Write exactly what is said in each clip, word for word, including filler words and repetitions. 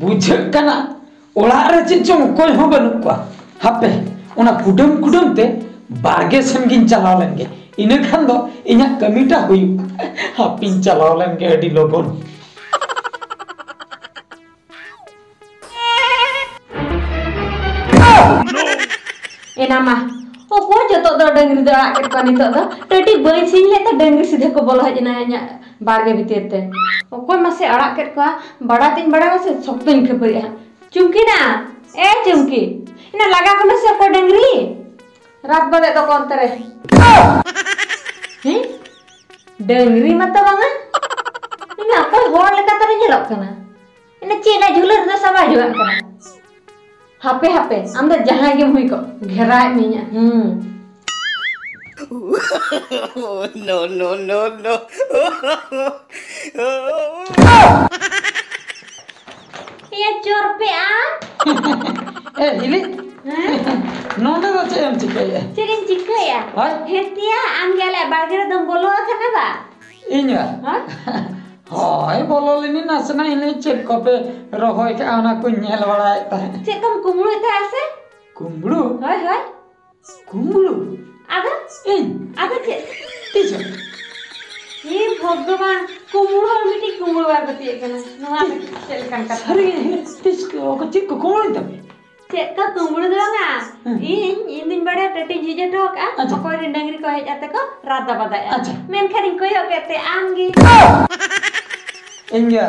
ᱵᱩᱡᱷᱟᱹᱜ ᱠᱟᱱᱟ ᱚᱲᱟᱜ ᱨᱮ ᱪᱮᱫ ᱪᱚᱝ ᱚᱠᱚᱭ ᱦᱚᱸ ᱵᱟᱹᱱᱩᱜ ᱠᱚᱣᱟ᱾ ᱦᱟᱯᱮ, ᱚᱱᱟ ᱠᱩᱰᱟᱹᱢ ᱠᱩᱰᱟᱹᱢ ᱛᱮ ᱵᱟᱲᱜᱮ ᱥᱮᱱ ᱜᱤᱧ ᱪᱟᱞᱟᱣ ᱞᱮᱱ ᱜᱮ, ᱤᱱᱟᱹ ᱠᱷᱟᱱ ᱫᱚ ᱤᱧᱟᱹᱜ ᱠᱟᱹᱢᱤᱴᱟ ᱦᱩᱭᱩᱜᱼᱟ᱾ ᱦᱟᱯᱮᱧ ᱪᱟᱞᱟᱣ ᱞᱮᱱ ᱜᱮ ᱟᱹᱰᱤ ᱞᱚᱜᱚᱱ᱾ ᱮᱱᱟ ᱢᱟ, ᱚᱠᱚᱭ ᱡᱚᱛᱚ ᱫᱚ ᱰᱟᱹᱝᱨᱤ ᱫᱚ ᱟᱲᱟᱜ ᱠᱮᱫ ᱠᱚᱣᱟ ᱱᱤᱛᱚᱜ ᱫᱚ? ᱴᱟᱹᱴᱤ ᱵᱟᱹᱧ ᱥᱤᱧ ᱞᱮᱫ ᱛᱮ ᱰᱟᱹᱝᱨᱤ ᱥᱤᱫᱷᱟᱹ ᱠᱚ ᱵᱚᱞᱚ ᱦᱮᱡ ᱮᱱᱟ ᱤᱧᱟᱹᱜ ᱵᱟᱲᱜᱮ ᱵᱷᱤᱛᱤᱨ ᱛᱮ᱾ ᱚᱠᱚᱭ ᱢᱟᱥᱮ ᱟᱲᱟᱜ ᱠᱮᱫ ᱠᱚᱣᱟ? ᱵᱟᱲᱟᱭ ᱛᱤᱧ ᱵᱟᱲᱟᱭᱟ ᱥᱮ ᱥᱚᱠᱛᱚᱧ ᱠᱷᱟᱹᱯᱟᱹᱨᱤᱜᱼᱟ ᱦᱟᱸᱜ᱾ ᱪᱩᱢᱠᱤ ᱱᱟ, ᱮ ᱪᱩᱢᱠᱤ, ᱮᱱᱟ ᱞᱟᱜᱟ ᱠᱚᱢᱮ ᱥᱮ ᱚᱠᱚᱭ ᱰᱟᱹᱝᱨᱤ? ᱨᱟᱛ ᱵᱟᱫᱮ ᱫᱚ ᱚᱱᱛᱮ ᱨᱮ᱾ ᱦᱮᱸ? ᱰᱟᱹᱝᱨᱤ ᱢᱟᱛᱚ ᱵᱟᱝᱟ᱾ ᱤᱧ ᱢᱟ ᱚᱠᱚᱭ ᱦᱚᱲ ᱞᱮᱠᱟ ᱛᱟᱞᱮ ᱧᱮᱞᱚᱜ ᱠᱟᱱᱟ᱾ ᱤᱱᱟᱹ ᱪᱮᱫ ᱨᱮᱱᱟᱜ ᱡᱷᱩᱞᱟᱹ ᱨᱮᱫᱚ ᱥᱟᱵᱟ ᱡᱚᱜᱟᱜ ᱠᱟᱱᱟ᱾ ᱦᱟᱯᱮ, ᱦᱟᱯᱮ, ᱟᱢ ᱫᱚ ᱡᱟᱦᱟᱸᱭ ᱜᱮᱢ ᱦᱩᱭ ᱠᱚᱜ, ᱜᱷᱮᱨᱟᱭᱮᱫ ᱢᱤᱭᱟᱹᱧ᱾ ᱦᱩᱸ᱾ No, no, no, no. ᱮᱭᱟ ᱪᱚᱨ ᱯᱮ ᱟᱢ᱾ ᱮ, ᱦᱤᱞᱤ᱾ ᱦᱮᱸ? ᱱᱚᱰᱮ ᱫᱚ ᱪᱮᱫ ᱮᱢ ᱪᱤᱠᱟᱹᱭᱮᱫᱼᱟ? ᱪᱮᱫ ᱤᱧ ᱪᱤᱠᱟᱹᱭᱟ? ᱦᱳᱭ᱾ ᱦᱮᱸ ᱛᱮᱭᱟ, ᱟᱢ ᱜᱮ ᱟᱞᱮᱭᱟᱜ ᱵᱟᱲᱜᱮ ᱨᱮᱫᱚᱢ ᱵᱚᱞᱚ ᱟᱠᱟᱱᱟ ᱵᱟ? ᱤᱧᱟ? ᱦᱮᱸ? ᱦᱳᱭ, ᱵᱚᱞᱚ ᱞᱤᱱᱟᱹᱧ ᱱᱟᱥᱮᱱᱟᱜ, ᱤᱧ ᱞᱟᱹᱭ ᱪᱮᱫ ᱠᱚᱯᱮ ᱨᱚᱦᱚᱭ ᱠᱟᱜᱼᱟ, ᱚᱱᱟ ᱠᱚᱧ ᱧᱮᱞ ᱵᱟᱲᱟᱭᱮᱫ ᱛᱟᱦᱮᱸᱫ᱾ ᱪᱮᱫ ᱠᱚᱢ ᱠᱩᱢᱵᱽᱲᱩᱭᱮᱫ ᱛᱟᱦᱮᱸᱫ ᱥᱮ? ᱠᱩᱢᱵᱽᱲᱩ? ᱦᱳᱭ, ᱦᱳᱭ᱾ ᱠᱩᱢᱵᱽᱲᱩ? ᱟᱫᱚ? ᱤᱧ? ᱟᱫᱚ ᱪᱮᱫ? ᱛᱤᱥ ᱦᱚᱸ? ᱦᱮ ᱵᱷᱚᱜᱚᱵᱟᱱ, ᱠᱩᱢᱵᱽᱲᱩ ᱦᱚᱲ ᱢᱤᱫᱴᱤᱡ ᱠᱩᱢᱵᱽᱲᱩ ᱵᱟᱭ ᱯᱟᱹᱛᱭᱟᱹᱜ ᱠᱟᱱᱟ᱾ ᱱᱚᱣᱟ ᱫᱚ ᱪᱮᱫ ᱞᱮᱠᱟᱱ ᱠᱟᱛᱷᱟ? ᱥᱟᱹᱨᱤ ᱜᱮ, ᱛᱤᱥ ᱠᱚ, ᱚᱠᱟ ᱪᱮᱫ ᱠᱚ ᱠᱩᱢᱵᱽᱲᱩᱭ ᱛᱟᱯᱮ? ᱪᱮᱫ ᱠᱚ ᱠᱩᱢᱵᱽᱲᱩ ᱫᱚ ᱵᱟᱝᱟ᱾ ᱦᱮᱸ᱾ ᱤᱧ, ᱤᱧ ᱫᱩᱧ ᱵᱟᱲᱟᱭᱟ ᱴᱟᱹᱴᱤᱧ ᱡᱷᱤᱡ ᱦᱚᱴᱚ ᱠᱟᱜᱼᱟ᱾ ᱟᱪᱪᱷᱟ᱾ ᱚᱠᱚᱭ ᱨᱮᱱ ᱰᱟᱹᱝᱨᱤ ᱠᱚ ᱦᱮᱡ ᱟᱛᱮ ᱠᱚ ᱨᱟᱫᱟ ᱵᱟᱫᱟᱭᱟ᱾ ᱟᱪᱪᱷᱟ᱾ ᱢᱮᱱᱠᱷᱟᱱ ᱤᱧ ᱠᱚᱭᱚᱜ ᱠᱮᱫ ᱛᱮ ᱟᱢ ᱜᱮ᱾ ᱤᱧ ᱜᱮ?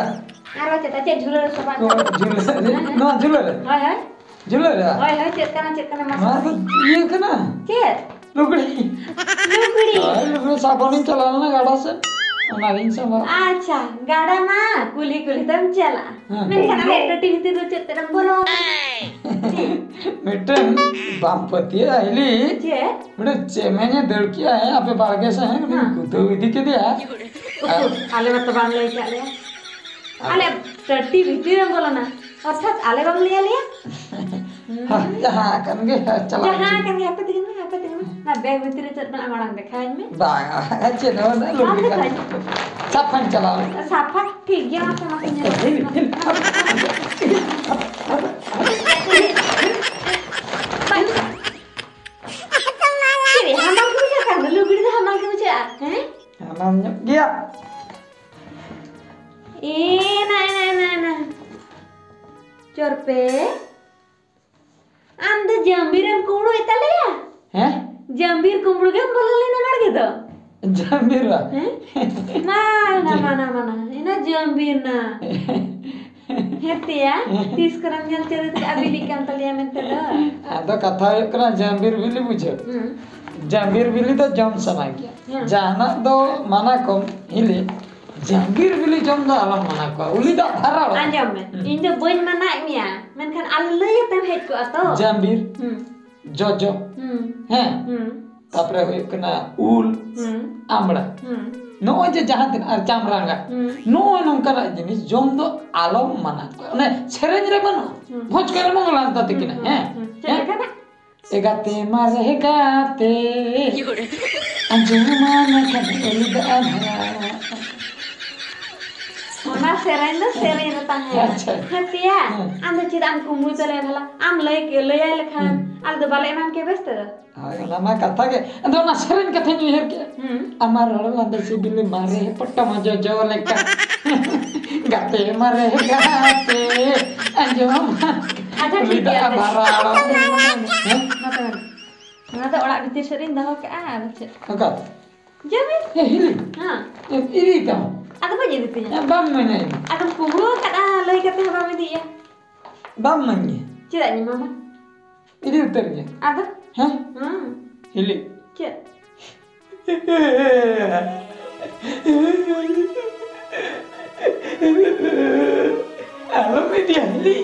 ᱟᱨ ᱪᱮᱫ, ᱪᱮᱫ ᱡᱷᱩᱞᱟᱹ ᱨᱮ ᱥᱟᱵᱟ? ᱠᱚ ᱡᱷᱩᱞᱟᱹ ᱨᱮ, ᱦᱮᱸ, ᱦᱮᱸ᱾ ᱱᱚᱣᱟ ᱡᱷᱩᱞᱟᱹ ᱨᱮ? ᱦᱳᱭ, ᱦᱳᱭ᱾ ᱡᱷᱩᱞᱟᱹ ᱨᱮ? ᱦᱳᱭ, ᱦᱳᱭ, ᱪᱮᱫ ᱠᱟᱱᱟ, ᱪᱮᱫ ᱠᱟᱱᱟ, ᱢᱟᱥᱮ ᱱᱚᱣᱟ ᱫᱚ ᱞᱟᱹᱭ ᱢᱮ᱾ ᱤᱭᱟᱹ ᱠᱟᱱᱟ᱾ ᱪᱮᱫ? ᱞᱩᱜᱽᱲᱤ᱾ ᱞᱩᱜᱽᱲᱤ? ᱦᱳᱭ, ᱞᱩᱜᱽᱲᱤ ᱥᱟᱵᱚᱱᱤᱧ ᱪᱟᱞᱟᱣ ᱞᱮᱱᱟ ᱜᱟᱰᱟ ᱥᱮᱫ, ᱚᱱᱟᱜᱤᱧ ᱥᱟᱵᱟ᱾ ᱟᱪᱪᱷᱟ, ᱜᱟᱰᱟ ᱢᱟ ᱠᱩᱞᱦᱤ ᱠᱩᱞᱦᱤ ᱛᱮᱢ ᱪᱟᱞᱟᱜᱼᱟ᱾ ᱦᱮᱸ᱾ ᱢᱮᱱᱠᱷᱟᱱ ᱟᱞᱮᱭᱟᱜ ᱴᱟᱹᱴᱤ ᱵᱷᱤᱛᱤᱨ ᱫᱚ ᱪᱮᱫ ᱛᱮᱫ ᱮᱢ ᱵᱚᱞᱚ ᱟᱠᱟᱱᱟ? ᱢᱤᱫᱴᱮᱱ ᱵᱟᱢ ᱯᱟᱹᱛᱭᱟᱹᱜᱼᱟ, ᱦᱤᱞᱤ᱾ ᱪᱮᱫ? ᱢᱤᱫᱴᱮᱱ ᱪᱮᱢᱮᱧᱮ ᱫᱟᱹᱲ ᱠᱮᱜᱼᱟ, ᱦᱮᱸ, ᱟᱯᱮ ᱵᱟᱲᱜᱮ ᱥᱮᱫ, ᱦᱮᱸ, ᱩᱱᱤᱧ ᱦᱮᱸ᱾ ᱜᱩᱫᱷᱟᱹᱣ ᱤᱫᱤ ᱠᱮᱫᱮᱭᱟ᱾ ᱩᱠᱩᱨ, ᱟᱞᱮ ᱢᱟᱛᱚ ᱵᱟᱢ ᱞᱟᱹᱭ ᱠᱟᱜ ᱞᱮᱭᱟ᱾ ᱟᱨ ᱟᱞᱮ ᱴᱟᱹᱴᱤ ᱵᱷᱤᱛᱤᱨ ᱨᱮᱢ ᱵᱚᱞᱚᱱᱟ, ᱚᱨᱛᱷᱟᱛ ᱟᱞᱮ ᱵᱟᱢ ᱞᱟᱹᱭ ᱟᱞᱮᱭᱟ? ᱦᱟ, ᱡᱟᱦᱟᱸ ᱠᱟᱱ ᱜᱮ, ᱪᱟᱞᱟᱜ ᱡᱟᱦᱟᱸ ᱠᱟᱱ ᱜᱮ, ᱦᱟᱯᱮ ᱛᱤᱸᱜᱩᱱ ᱢᱮ, ᱦᱟᱯᱮ ᱛᱤᱸᱜᱩᱱ ᱢᱮ᱾ ᱵᱮᱜᱽ ᱵᱷᱤᱛᱨᱤ ᱨᱮ ᱪᱮᱫ ᱢᱮᱱᱟᱜᱼᱟ ᱢᱟᱲᱟᱝ ᱫᱮᱠᱷᱟᱣᱟᱹᱧ ᱢᱮ᱾ ᱵᱟᱝ, ᱪᱮᱫ ᱦᱚᱸ ᱵᱟᱹᱱᱩᱜᱼᱟ, ᱞᱩᱜᱽᱲᱤ ᱠᱟᱱᱟ᱾ ᱥᱟᱯᱷᱟᱧ ᱪᱟᱞᱟᱣ ᱞᱮᱱᱟ᱾ ᱥᱟᱯᱷᱟ ᱴᱷᱤᱠ ᱜᱮᱭᱟ, ᱢᱟᱥᱮ, ᱢᱟᱥᱮ ᱧᱮᱞ ᱢᱮ᱾ ᱪᱮᱫ ᱨᱮ ᱦᱟᱢᱟᱞ ᱜᱮ ᱵᱩᱡᱷᱟᱹᱜ ᱠᱟᱱ ᱫᱚ, ᱞᱩᱜᱽᱲᱤ ᱫᱚ ᱦᱟᱢᱟᱞ ᱜᱮ ᱵᱩᱡᱷᱟᱹᱜᱼᱟ, ᱦᱮᱸ? ᱦᱟᱢᱟᱞ ᱧᱚᱜ ᱜᱮᱭᱟ᱾ ᱮ ᱱᱟ, ᱮ ᱱᱟ, ᱮ ᱱᱟ, ᱮ ᱱᱟ᱾ ᱪᱚᱨ ᱯᱮ᱾ ᱟᱢ ᱫᱚ ᱡᱟᱢᱵᱤᱨᱮᱢ ᱠᱩᱢᱵᱽᱲᱩᱭ ᱛᱟᱞᱮᱭᱟ? ᱦᱮᱸ? ᱡᱟᱢᱵᱤᱨ ᱠᱩᱢᱵᱽᱲᱩ ᱜᱮᱢ ᱵᱚᱞᱚ ᱞᱮᱱᱟ ᱵᱟᱲᱜᱮ ᱫᱚ? ᱡᱟᱢᱵᱤᱨ ᱵᱟ? ᱦᱮᱸ? ᱢᱟᱱᱟ, ᱢᱟᱱᱟ, ᱢᱟᱱᱟ᱾ ᱤᱱᱟ ᱡᱟᱢᱵᱤᱨ ᱱᱟ᱾ ᱦᱮᱸ ᱛᱮᱭᱟ, ᱛᱤᱥ ᱠᱚᱨᱮᱢ ᱧᱮᱞ ᱪᱮᱫ ᱠᱟᱜᱼᱟ ᱵᱤᱞᱤ ᱠᱟᱱ ᱛᱟᱞᱮᱭᱟ ᱢᱮᱱᱛᱮ ᱫᱚ? ᱟᱫᱚ ᱠᱟᱛᱷᱟ ᱦᱩᱭᱩᱜ ᱠᱟᱱᱟ, ᱡᱟᱢᱵᱤᱨ ᱵᱤᱞᱤ ᱵᱩᱡᱷᱟᱹᱣ? ᱦᱩᱸ᱾ ᱡᱟᱢᱵᱤᱨ ᱵᱤᱞᱤ ᱫᱚ ᱡᱚᱢ ᱥᱟᱱᱟ ᱜᱮᱭᱟ᱾ ᱦᱩᱸ᱾ ᱡᱟᱦᱟᱱᱟᱜ ᱫᱚ ᱢᱟᱱᱟ ᱠᱚᱢ, ᱦᱤᱞᱤ, ᱡᱟᱢᱵᱤᱨ ᱵᱤᱞᱤ ᱡᱚᱢ ᱫᱚ ᱟᱞᱚᱢ ᱢᱟᱱᱟ ᱠᱚᱣᱟ, ᱩᱞᱤ ᱫᱟᱜ ᱫᱷᱟᱨᱟᱣ᱾ ᱟᱸᱡᱚᱢ ᱢᱮ, ᱦᱩᱸ᱾ ᱤᱧ ᱫᱚ ᱵᱟᱹᱧ ᱢᱟᱱᱟᱭᱮᱫ ᱢᱮᱭᱟ, ᱢᱮᱱᱠᱷᱟᱱ ᱟᱞᱮ ᱞᱟᱹᱭ ᱟᱛᱮᱢ ᱦᱮᱡ ᱠᱚᱜᱼᱟ ᱛᱚ᱾ ᱡᱟᱢᱵᱤᱨ, ᱦᱩᱸ᱾ ᱡᱚᱡᱚ, ᱦᱩᱸ᱾ ᱦᱮᱸ? ᱦᱩᱸ᱾ ᱛᱟᱯᱚᱨᱮ ᱦᱩᱭᱩᱜ ᱠᱟᱱᱟ ᱩᱞ, ᱦᱩᱸ᱾ ᱟᱢᱲᱟ᱾ ᱦᱩᱸ᱾ ᱱᱚᱜᱼᱚᱭ ᱡᱮ ᱡᱟᱦᱟᱸ ᱛᱤᱱᱟᱹᱜ, ᱟᱨ ᱪᱟᱢᱨᱟᱝᱜᱟ, ᱦᱩᱸ᱾ ᱱᱚᱜᱼᱚᱭ ᱱᱚᱝᱠᱟᱱᱟᱜ ᱡᱤᱱᱤᱥ ᱡᱚᱢ ᱫᱚ ᱟᱞᱚᱢ ᱢᱟᱱᱟ ᱠᱚᱣᱟ᱾ ᱚᱱᱮ ᱥᱮᱨᱮᱧ ᱨᱮ ᱵᱟᱹᱱᱩᱜᱼᱟ? ᱦᱩᱸ᱾ ᱵᱷᱚᱡᱽ ᱠᱟᱞᱮ ᱢᱚᱝᱜᱚᱞ ᱦᱟᱸᱥᱫᱟ ᱛᱟᱹᱠᱤᱱᱟᱜ, ᱦᱩᱸ, ᱦᱮᱸ? ᱦᱩᱸ᱾ ᱪᱮᱫ ᱦᱮᱸ? ᱞᱮᱠᱟᱱᱟᱜ? ᱮ ᱜᱟᱛᱮ ᱢᱟᱨᱮ ᱜᱟᱛᱮ, ᱟᱸᱡᱚᱢᱟ ᱱᱟᱠᱷᱟᱱ ᱩᱞᱤ ᱫᱟᱜ ᱟᱢ ᱦᱟᱨᱟ᱾ ᱚᱱᱟ ᱥᱮᱨᱮᱧ ᱫᱚ ᱥᱮᱨᱮᱧ ᱨᱮ ᱛᱟᱦᱮᱸ᱾ ᱟᱪᱪᱷᱟ᱾ ᱦᱮᱸ ᱛᱮᱭᱟ, ᱦᱮᱸ᱾ ᱟᱢ ᱫᱚ ᱪᱮᱫᱟᱜ ᱮᱢ ᱠᱩᱢᱵᱽᱲᱩᱭ ᱛᱟᱞᱮᱭᱟ ᱵᱷᱟᱞᱟ? ᱟᱢ ᱞᱟᱹᱭ ᱠᱮ-, ᱞᱟᱹᱭᱟᱭ ᱞᱮᱠᱷᱟᱱ ᱦᱩᱸ᱾ ᱟᱞᱮ ᱫᱚ ᱵᱟᱞᱮ ᱮᱢᱟᱢ ᱠᱮᱭᱟ ᱵᱮᱥ ᱛᱮᱫᱚ᱾ ᱦᱳᱭ, ᱚᱱᱟ ᱢᱟ ᱠᱟᱛᱷᱟ ᱜᱮ᱾ ᱟᱫᱚ ᱚᱱᱟ ᱥᱮᱨᱮᱧ ᱠᱟᱛᱷᱟᱧ ᱩᱭᱦᱟᱹᱨ ᱠᱮᱜᱼᱟ᱾ ᱦᱩᱸ᱾ ᱟᱢᱟᱜ ᱨᱚᱲ ᱞᱟᱸᱫᱟ ᱥᱤᱵᱤᱞ ᱢᱟᱨᱮ ᱯᱚᱴᱚᱢ ᱡᱚᱡᱚ ᱞᱮᱠᱟ᱾ ᱜᱟᱛᱮ ᱢᱟᱨᱮ ᱜᱟᱛᱮ, ᱟᱸᱡᱚᱢ᱾ ᱟᱪᱪᱷᱟ, ᱴᱷᱤᱠ ᱜᱮᱭᱟ᱾ ᱵᱷᱟᱨᱟ ᱟᱲᱟᱜ᱾ ᱦᱮᱸ? ᱱᱚᱛᱮ ᱢᱮ᱾ ᱱᱚᱛᱮ ᱢᱮ᱾ ᱚᱱᱟ ᱫᱚ ᱚᱲᱟᱜ ᱵᱷᱤᱛᱤᱨ ᱥᱮᱫ ᱨᱤᱧ ᱫᱚᱦᱚ ᱠᱟᱜᱼᱟ, ᱟᱫᱚ ᱪᱮᱫ? ᱚᱠᱟ? ᱡᱚᱢᱤ᱾ ᱮ, ᱦᱤᱞᱤ᱾ ᱦᱮᱸ᱾ ᱮ, ᱤᱫᱤᱭ ᱛᱟᱢ᱾ ᱟᱫᱚ ᱵᱟᱹᱧ ᱤᱫᱤ ᱛᱤᱧᱟ᱾ ᱮ, ᱵᱟᱢ ᱤᱢᱟᱹᱧᱟ ᱤᱧ᱾ ᱟᱫᱚᱢ ᱠᱩᱢᱵᱽᱲᱩ ᱟᱠᱟᱫᱼᱟ, ᱞᱟᱹᱭ ᱠᱟᱛᱮ ᱦᱚᱸ ᱵᱟᱢ ᱤᱫᱤᱭᱟ᱾ ᱵᱟᱢ ᱤᱢᱟᱹᱧᱟ᱾ ᱪᱮᱫᱟᱜ ᱤᱧ ᱮᱢᱟᱢᱟ? ᱤᱫᱤ ᱩᱛᱟᱹᱨ ᱜᱮ᱾ ᱟᱫᱚ? ᱦᱮᱸ? ᱦᱮᱸ᱾ ᱦᱤᱞᱤ᱾ ᱪᱮᱫ? ᱟᱞᱚᱢ ᱤᱫᱤᱭᱟ, ᱦᱤᱞᱤ᱾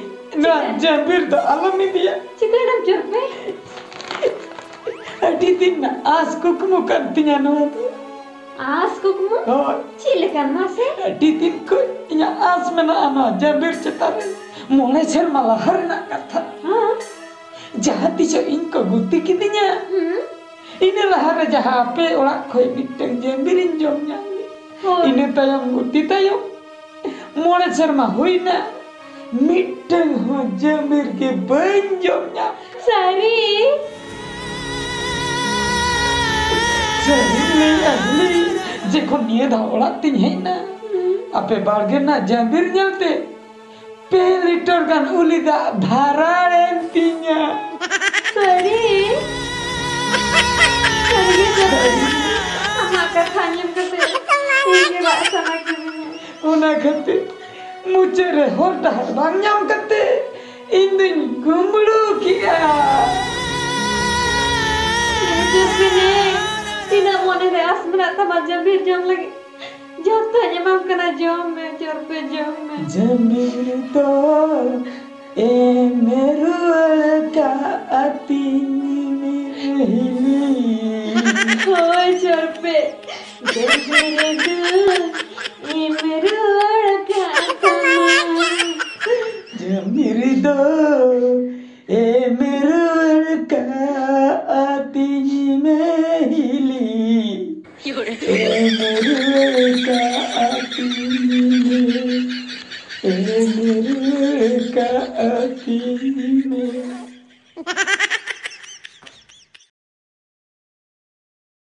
ᱱᱚᱣᱟ ᱪᱤᱠᱟᱹ? ᱡᱟᱢᱵᱤᱨ ᱫᱚ ᱟᱞᱚᱢ ᱤᱫᱤᱭᱟ᱾ ᱪᱤᱠᱟᱹᱭᱮᱱᱟᱢ ᱪᱚᱨ ᱯᱮ? ᱟᱹᱰᱤ ᱫᱤᱱ ᱨᱮᱱᱟᱜ ᱟᱸᱥ ᱠᱩᱠᱢᱩ ᱠᱟᱱ ᱛᱤᱧᱟ ᱱᱚᱣᱟ ᱫᱚ᱾ ᱟᱸᱥ ᱠᱩᱠᱢᱩ? ᱦᱳᱭ᱾ ᱪᱮᱫ ᱞᱮᱠᱟᱱ ᱢᱟᱥᱮ? ᱟᱹᱰᱤ ᱫᱤᱱ ᱠᱷᱚᱱ ᱤᱧᱟᱹᱜ ᱟᱸᱥ ᱢᱮᱱᱟᱜᱼᱟ ᱱᱚᱣᱟ ᱡᱟᱢᱵᱤᱨ ᱪᱮᱛᱟᱱ ᱨᱮ᱾ ᱢᱚᱬᱮ ᱥᱮᱨᱢᱟ ᱞᱟᱦᱟ ᱨᱮᱱᱟᱜ ᱠᱟᱛᱷᱟ᱾ ᱦᱮᱸ᱾ ᱡᱟᱦᱟᱸ ᱛᱤᱥᱚᱜ ᱤᱧ ᱠᱚ ᱜᱩᱛᱤ ᱠᱤᱫᱤᱧᱟ᱾ ᱦᱩᱸ᱾ ᱤᱱᱟᱹ ᱞᱟᱦᱟᱨᱮ ᱡᱟᱦᱟᱸ ᱟᱯᱮ ᱚᱲᱟᱜ ᱠᱷᱚᱱ ᱢᱤᱫᱴᱟᱝ ᱡᱟᱹᱢᱵᱤᱨᱤᱧ ᱡᱚᱢ ᱧᱟᱢ ᱞᱮᱫ, ᱦᱳᱭ᱾ ᱤᱱᱟᱹ ᱛᱟᱭᱚᱢ ᱜᱩᱛᱤ ᱛᱟᱭᱚᱢ ᱢᱚᱬᱮ ᱥᱮᱨᱢᱟ ᱦᱩᱭᱱᱟ, ᱢᱤᱫᱴᱟᱝ ᱦᱚᱸ ᱡᱟᱹᱢᱵᱤᱨ ᱜᱮ ᱵᱟᱹᱧ ᱡᱚᱢ ᱧᱟᱢ᱾ ᱥᱟᱹᱨᱤ? ᱥᱟᱹᱨᱤᱧ ᱞᱟᱹᱭᱮᱫᱼᱟ ᱦᱤᱞᱤ, ᱡᱮᱠᱷᱚᱱ ᱱᱤᱭᱟᱹ ᱫᱷᱟᱣ ᱚᱲᱟᱜ ᱛᱤᱧ ᱦᱮᱡ ᱮᱱᱟ, ᱟᱯᱮ ᱵᱟᱲᱜᱮ ᱨᱮᱱᱟᱜ ᱡᱟᱹᱢᱵᱤᱨ ᱧᱮᱞᱛᱮ ᱯᱮ ᱞᱤᱴᱟᱨ ᱜᱟᱱ ᱩᱞᱤ ᱫᱟᱜ ᱵᱷᱟᱨᱟᱲ ᱮᱱ ᱛᱤᱧᱟ᱾ ᱥᱟᱹᱨᱤ? ᱥᱟᱹᱨᱤ ᱜᱮ ᱥᱟᱹᱨᱤ? ᱟᱢᱟᱜ ᱠᱟᱛᱷᱟ ᱟᱸᱡᱚᱢ ᱠᱟᱛᱮ ᱤᱧ ᱜᱮ ᱨᱟᱜ ᱥᱟᱱᱟ ᱠᱤᱫᱤᱧᱟ᱾ ᱚᱱᱟ ᱠᱷᱟᱹᱛᱤᱨ ᱢᱩᱪᱟᱹᱫ ᱨᱮ ᱦᱚᱨ ᱰᱟᱦᱟᱨ ᱵᱟᱝ ᱧᱟᱢ ᱠᱟᱛᱮ ᱤᱧ ᱫᱩᱧ ᱠᱩᱢᱵᱽᱲᱩ ᱠᱮᱜᱼᱟ᱾ ᱦᱤᱡᱩᱜ ᱢᱮ, ᱛᱤᱱᱟᱹᱜ ᱢᱚᱱᱮ ᱨᱮ ᱟᱥ ᱢᱮᱱᱟᱜ ᱛᱟᱢᱟ ᱡᱟᱹᱢᱵᱤᱨ ᱡᱚᱢ ᱞᱟᱹᱜᱤᱫ, ᱡᱚᱛᱚᱧ ᱮᱢᱟᱢ ᱠᱟᱱᱟ, ᱡᱚᱢ ᱢᱮ, ᱪᱚᱨᱯᱮ, ᱡᱚᱢ ᱢᱮ᱾ ᱡᱟᱹᱢᱵᱤᱨ ᱫᱚ ᱮᱢ ᱨᱩᱣᱟᱹᱲ ᱠᱟᱜ ᱛᱤᱧ ᱢᱮ ᱦᱤᱞᱤ᱾ ᱦᱳᱭ, ᱪᱚᱨᱯᱮ, ᱡᱟᱹᱢᱵᱤᱨ ᱫᱚ ᱮᱢ ᱨᱩᱣᱟᱹᱲ ᱠᱟᱜ ᱛᱟᱢᱟ᱾ ᱡᱟᱹᱢᱵᱤᱨ ᱫᱚ ᱮᱢ ᱨᱩᱣᱟᱹᱲ ᱠᱟᱜ ᱛᱤᱧ ᱢᱮ ᱦᱤᱞᱤ᱾ ᱮᱢ ᱨᱩᱣᱟᱹᱲ ᱠᱟᱜ ᱛᱤᱧ